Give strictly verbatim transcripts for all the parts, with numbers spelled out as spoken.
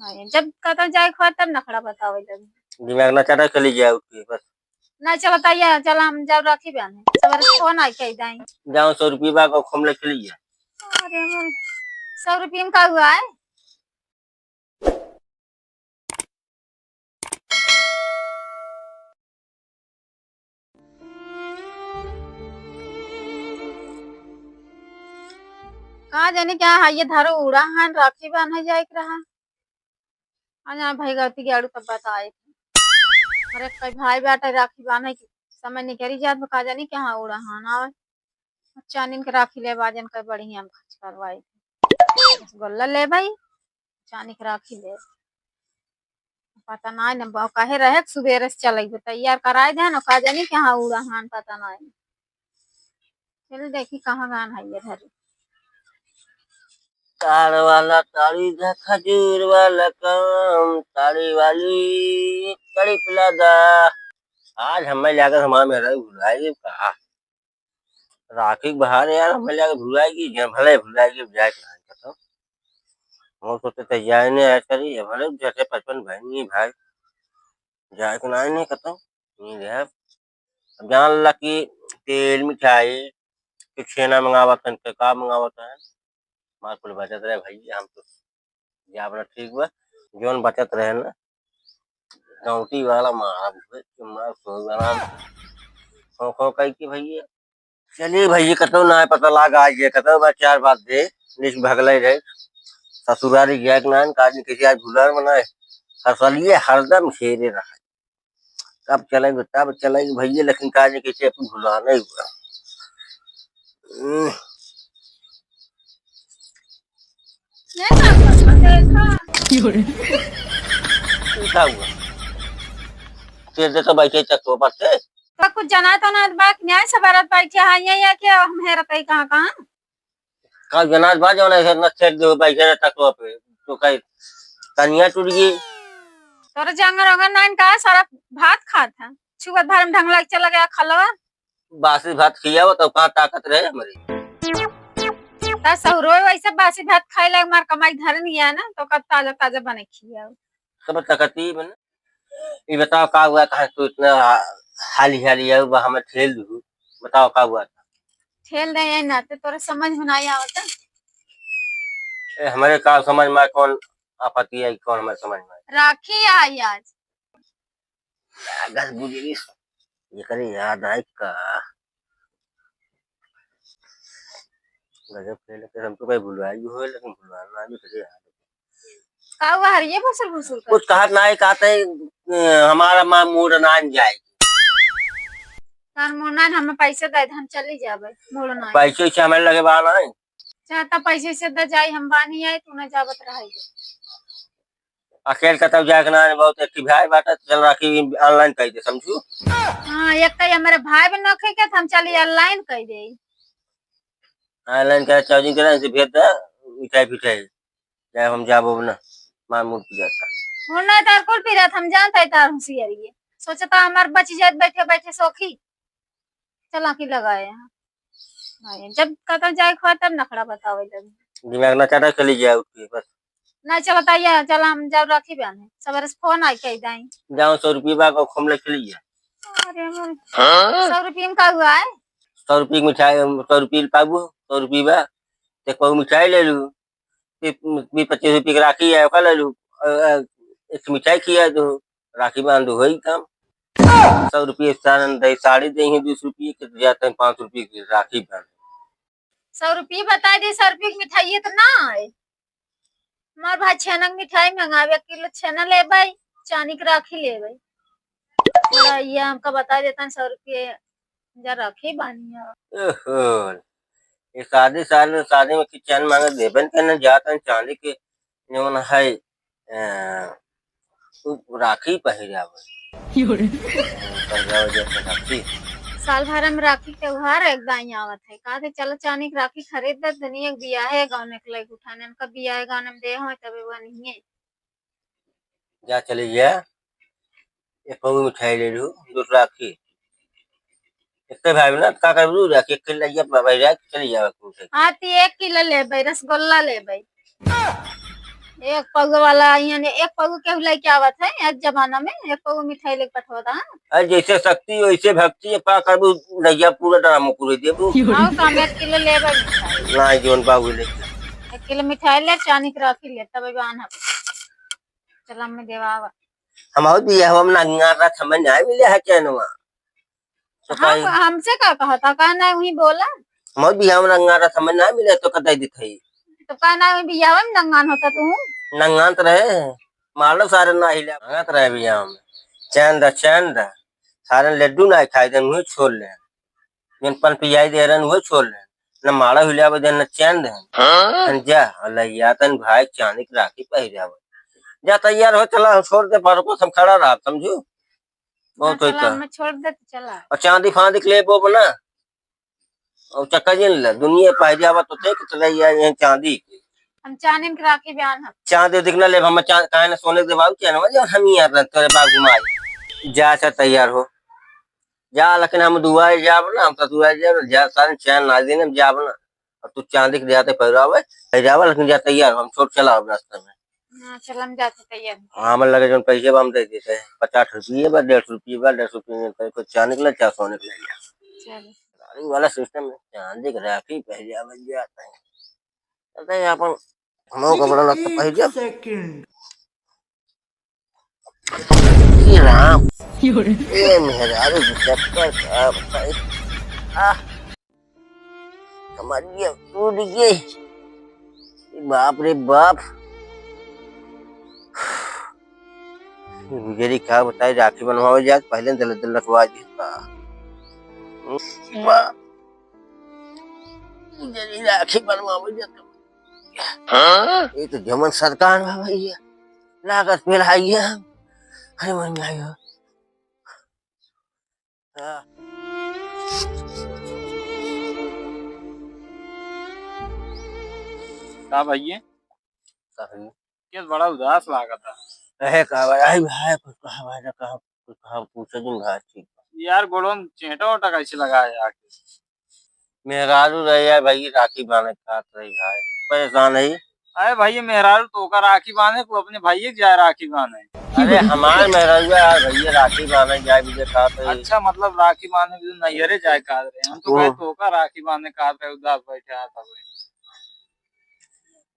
नहीं, जब कहता जाए खोए तब नखड़ा बतावे लगे। दिमाग ना चाटा, चली जाए उठ के बस। नहीं चलता ये, चल हम जाओ राखी बांधे। सवेरे से फोन आई कह दाई। जाओ सौ रुपये बा को खोम ले चली जाए। अरे मोर, सौ रुपये में का हुआ है? का जाने क्या है ये धारो उड़ा हन राखी बांधे जाए के रहा। आ जा भाई गलती के आड़ू तब बताए थे। अरे कई भाई बाटे राखी बांधे के समय निकली जात बा, का जाने क्या उड़ा हन आवे। चानिन के राखी ले बाजन कर बढ़िया हम खर्च करवाई थे। रसगुल्ला ले भाई, चानी के राखी ले। पता ना न बा, काहे रहे कि सुबेरे से चलई बा, तैयार कराए दे न, का जानी कहाँ उड़ा हन, पता ना। चल देखी कहाँ गान है ये धरी। तार वाला ताड़ी दे, खजूर वाला काम, ताड़ी वाली ताड़ी पिला दा। आज हमें जाकर हमारा मेहरा भुलाए कहा। राखी के बहाने यार, हमें लगे भुलाएगी, जब भले भुलाएगी, अब जाए के नाहीं कतौ। हम सोचे थे जाए नहीं, ऐसा नहीं, भले जैसे पचपन बहन नहीं भाई, जाए के नाहीं, नहीं कतौ, नहीं रहे। अब जान ला कि तेल, मिठाई, कि छेना मंगावत हन, कि का मंगावत हन, हमार कुल बचत रहे भैया, हम तो जाब ना ठीक बा, जौन बचत रहे ना, गौंटी वाला मारब, मार सोई वाला, खो खो कही के भैया। चलिए भैया, कतौ ना पता लाग आज ये, कतौ बा चार बात दे, निस भगले रहे, ससुरारी गया के नान, काज किसी आज भुलार बनाए, हसलिए हरदम घेरे रहा। कब चले, तब चले भैया, लेकिन काज किसी अपन भुला नहीं हुआ। हम्म। ये का हुआ? देखा। ये का हुआ? तेरे तो बैठे चक्को पर थे। तो कुछ जाना तो ना बात न्याय से बारात बैठे हैं, ये, ये क्या हम हेरत है कहाँ, कहाँ? का जनाज बा जौन ऐसे न छेद दे बैठे रहे तकवा पे, तो कहीं तनिया टूट गई। तोरा जंगर ओंगर नाइन का सारा भात खात है, छुअत भर में ढंग लग चला गया खलवा। बासी भात खियाओ तो कहाँ ताकत रहे हमारी। ता सहुरो वैसे बासी भात खाए लाग मार कमाई धरन गया ना, तो कब ताजा ताजा बने खियाओ। सब ताकती बने। ई बताओ का हुआ, कहाँ तू इतना हा-, हाली हाली आऊ बा, हमें ठेल दू। बताओ का हुआ था? ठेल दे यही नाते तोरा समझ में नहीं आवता। ए, हमारे का समझ में आए, कौन आपत्ति आई, कौन हमारे समझ में आए? राखी आई आज। लागत बुझी, एकरे याद आई का? गजब खेल के हम तो कहीं भुलवाई हो, लेकिन भुलवाना भी कहीं याद। का हुआ हरिये भुसुर भुसुर कर? कुछ कहत ना है, कहते हैं, अ, हमारा माँ मोड़ नान जाए। तार मोड़ नान हमें पैसे दे दे, हम चली जाबे, मोड़ नान। पैसे वैसे हमारे लगे बा ना है। चाहता पैसे से दे जाई, हम बानी आई, तू ना जाबत रहे। अकेल कतौ जाए के ना, बहुत एक भाई बाटा, चल राखी online कर दे, समझू? हाँ, एक तो हमारे भाई भी नखे के, हम चली online कर दे। Online करे, charging करे, इसे भेज दे, मिठाई फिठाई। चाहे हम जाबो ना, मार मुड़ पी जाता। मुड़ ना तार कुल पी जात, हम जानता है तार होशियारी है। सोचता हमार बच जात बैठे बैठे सौखी। चला की लगाए हैं। भाई, जब कतौ जाए खोए तब नखड़ा बतावे लगे। दिमाग ना चाटा, चली जाए उठ के बस। ना चलता ये, चला हम जाओ राखी बांधे। सवेरे से फोन आई कह दाई। जाओ सौ रुपये बा को खोम ले चली जाए। अरे मोर। हाँ? सौ रुपये में का हुआ है? सौ रुपये की मिठाई, सौ रुपये पाबू, सौ रुपये बा। एक पाऊ मिठाई ले लू। बीस, बीस पच्चीस रुपये की राखी है, ओका ले लू। अ, अ, एक मिठाई खिया दो, राखी बांध दो, वही काम। सौ रुपये सारन दे, साड़ी दे हैं बीस रुपये के, तो जाते हैं पाँच रुपये की राखी बांध। सौ रुपये बताई दी, सौ रुपये की मिठाई तो ना आए। हमार भाई छेना के मिठाई मंगावे, एक किलो छेना लेबै, चानी के राखी लेबै। थोड़ा ये हमका बताई देता सौ रुपये, जा राखी बांधी है। ओहो, ये शादी साल में, शादी में कि चांद मांगे देबे न करना, जाता चांदी के जौन है, अ, उ राखी पहिरावे। पहिरावे जैसे राखी। साल भर में राखी त्योहार एक दाई आवत है, का थे चलो चांदी के राखी खरीद दे, दुनिया के बियाहे गाँव में के लइके उठाने, उनका बियाहे गाँव में दे हो तबे वो नहीं है। जा चली जा, एक पौवा मिठाई ले लू, दूसरा की। एक भाई ना, का करबू, राखी एक किलो ले जा, भाई, राखी चली जावे, कुछ है। हाँ, ती एक किलो लेबै, रसगुल्ला लेबै। एक पौवा वाला यहाँ ने एक पौवा केहू लेके आवत है, एक जमाना में एक पौवा मिठाई लेके पठवता है। अरे, जैसे शक्ति वैसे भक्ति, अब का करबू, नैया पूरा डरामो पूरे देबू। हाँ, काम एक किलो लेबे मिठाई। ना, जोन बाबू ले। एक किलो मिठाई ले, चानी के राखी ले, तब बान्हब। चल, हमें देवावा। हम और बियाह हम नंगा रहा, हमें ना मिले है चैनवा। तो हम, काई? हमसे का कहता, का ना वही बोला? हम और बियाह में नंगा रहा, हमें ना मिले तो कतई दिखाई। तो का ना वही बियाह में नंगान होता तू? नंगान तो रहे, मारो सारे ना हिला, भागत रहे बियाह में। चैन दा, चैन दा, सारे लड्डू ना खाई देन, वही छोड़ ले। जन पन पियाई दे रहन, वही छोड़ ले। न माड़ा हिलावे देन, न चैन देन। हाँ? हम जा, अल्लाह या तन भाई चांदी के राखी पहिरावे। जा तैयार हो, चला, हम छोड़ दे, पर को हम खड़ा रहा, समझू? बहुत हाँ, होई चला, तो। हमें छोड़ दे, तो चला। और चांदी फांदी के ले बोब ना। और चक्का जिन ले, दुनिया पहजावा तो देख चले या ये चांदी के। हम चांदी के राखी बान्हब। चांदी दिखना ले, हम चा-, काहे ना सोने के देवाऊ, क्या ना, जो हम ही यार तोरे बाप घुमाई। जा, अच्छा, तैयार हो। जा, लेकिन हम दुआरे जाब ना, हम तो दुआरे जाब, जा, सारे चैन ना दिन हम जाब ना। और तू चांदी के देहाते पहिरावे, पहिरावे, लेकिन जा तैयार हो, हम छोड़ चला अब रास्ते में। हाँ, चल, हम जाते तैयार हैं। हाँ, हमारे लगे जौन पैसे बा, हम दे देते हैं। पचास रुपये बा, डेढ़ सौ रुपये बा, डेढ़ सौ रुपये में कोई चांदी के ले, चार सौ निकले जा। चल। गाड़ी वाला सिस्टम है, चांदी के राखी पहले आवल जाता है। कहते हैं, अपन मौका बड़ा लगता है, पहले जा। सेकंड। ये राम। यो रे। ये मेहरारू के चक्कर का भाई। आह। कमरिया टूट गई। बाप रे बाप। गुजरी का बताई, राखी बनवावे जात, पहले दिल, दिल रखवा जी। गुजरी राखी बनवावे जात। हाँ? ये तो जमन सरकार बा भैया। लागत पेल आई है। अरे मन में आई हो। हाँ। का भैया? का भैया? केस बड़ा उदास लागत है। अहे का भाई, आई भाई, कुछ कहा भाई, ना कहा, कुछ कहा, पूछे दिन भाई, ठीक। यार, गोड़ों में चेंटा ओटा कैसे लगा है आके? मेहरारू रहे यार भाई, राखी बांधे खात रही भाई, परेशान है। अरे भाई, मेहरारू तो ओका राखी बांधे, तू अपने भाई के जाए राखी बांधे। अरे हमार मेहरारू यार भैया, राखी बांधे जाए भी खात रही। अच्छा, मतलब राखी बांधे भी नैहरे जाए खात रहे, हम तो कहे तो ओका राखी बांधे खात रहे, उदास बैठे हाथ अब।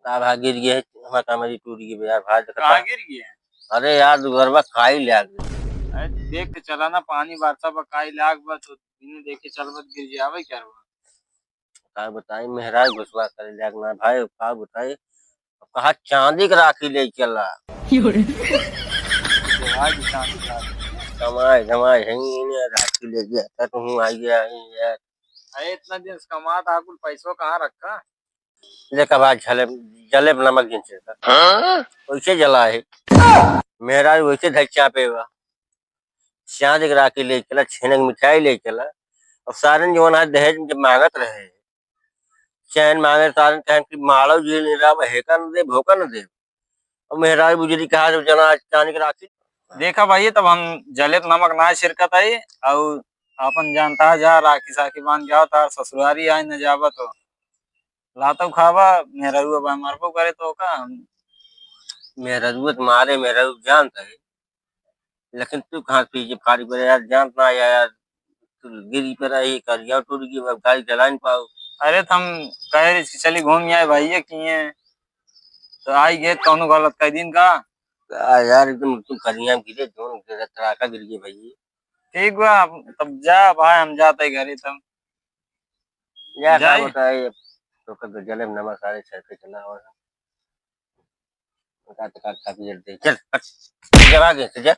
का भाई गिर गए, हमार कमरी टूट गई यार भाई, देखा कहाँ था? गिर गए? अरे यार, दुगरबा काई लाग गए। अरे देख के चला ना, पानी बरसा बा, काई लाग बा, तो इन्हें देख के चल मत गिर जावे क्या बा? का बताई, मेहराज घुसवा करे लाग ना भाई, का बताई, अब कहा चांदी के राखी ले चला। यो रे। आज चांदी के राखी। कमाए धमाए है इन्हें राखी ले गया था, तो हूँ आई गया है यार। अरे इतना दिन से कमात आ, कुल पैसवा कहाँ रखा? देखा भाई, जलेब, जलेब नमक जिनसे था। हाँ? वैसे जला है। मेहराज वैसे धर चापे बा। चांदी के राखी ले चला, छेने के मिठाई ले चला। और सारन जवन आज दहेज में जब मांगत रहे, चैन मांगे, सारन कहन कि माड़ो जी नहीं रहा, हेका न दे, भोका न दे। और मेहराज बुजरी कहा, जब जना आज चांदी के राखी। देखा भाई, तब हम जलेब नमक ना छिड़कत है, और अपन जानता है, जा राखी साखी बांध के आओ, तार ससुरारी आए न जाबा तो लातो खाबा, मेहरारू अब मरबो करे तो का? मेहरारू तो मारे, मेहरारू जानता है, लेकिन तू कहाँ पीछे फाड़ी पड़े यार, जानत ना आया यार, तू गिरी पर आई, करिया टूट गई, अब गाड़ी चला नहीं पाओ। अरे तो हम कह रहे कि चली घूम आए भाई, ये किए तो आई गए, कौनो गलत कह दिन का? आ यार, एकदम तू करिया गिरे, दोनों गिरे, तड़ाका गिर गए भाई। ठीक बा, तब जा भाई, हम जाते घरे तब। या का जाए? बताए, तो कब जले में नमक सारे छर के चला और का तो का खा पी दे। चल, हट। चल, आगे से जा।